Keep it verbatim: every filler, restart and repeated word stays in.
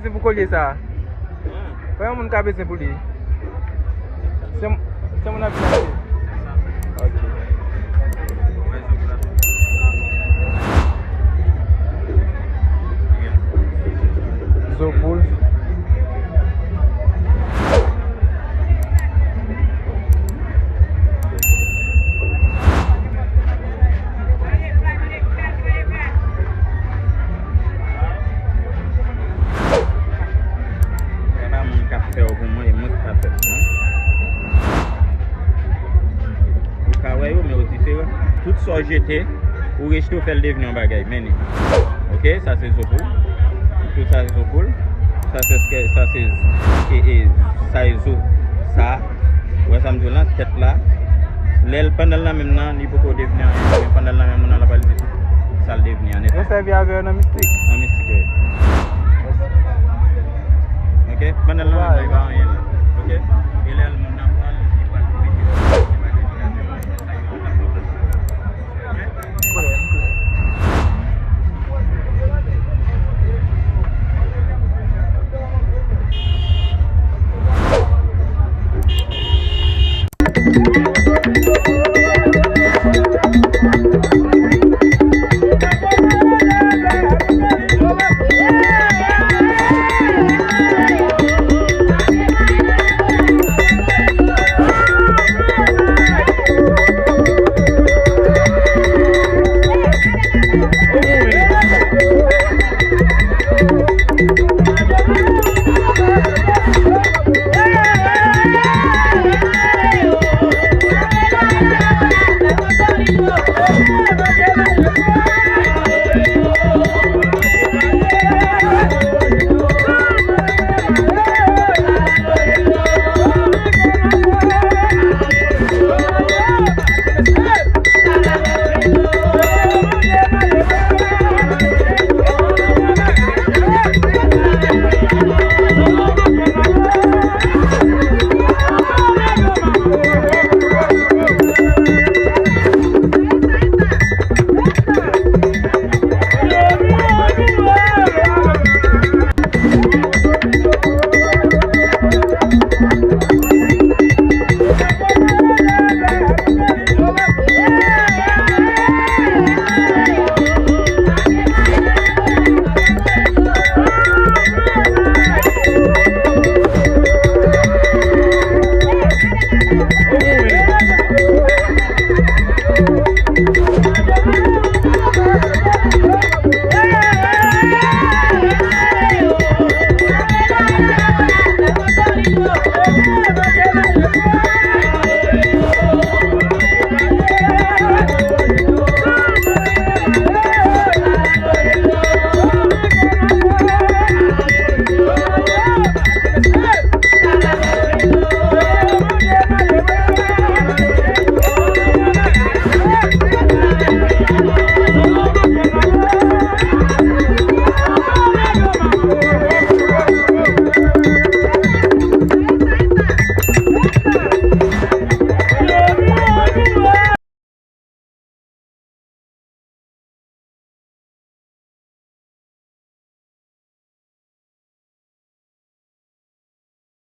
Se pou kolye sa. Kòman moun ka bezwen pou li? Se, se moun ap vin achte. Ok. Zo poul. Se pa moun k ap fè yo pou mwen, e mwen ki ka fè yo pou mwen. Ou ka wè yo, men yo diferan. Tout sa w jete, ou rejte, ou fè l devni yon bagay. Men li. Ok, sa se zo poul. Tout sa se zo poul. Sa se, sa se, e, e, sa e zo. Sa. Ou wè sa m di w lan, tèt la. Lè l, pandan l nan menm nan, li poko devni anyen. Men pandan l nan menm moun nan, l ap al di tout sa l devni an nèt. Yo sèvi avè yo nan mistik. Nan mistik, wi. Ok? Pandan l nan menm nan, li pa anyen. Ok? E lè l moun nan pran l, li pral mete l nan bagay ki la menm.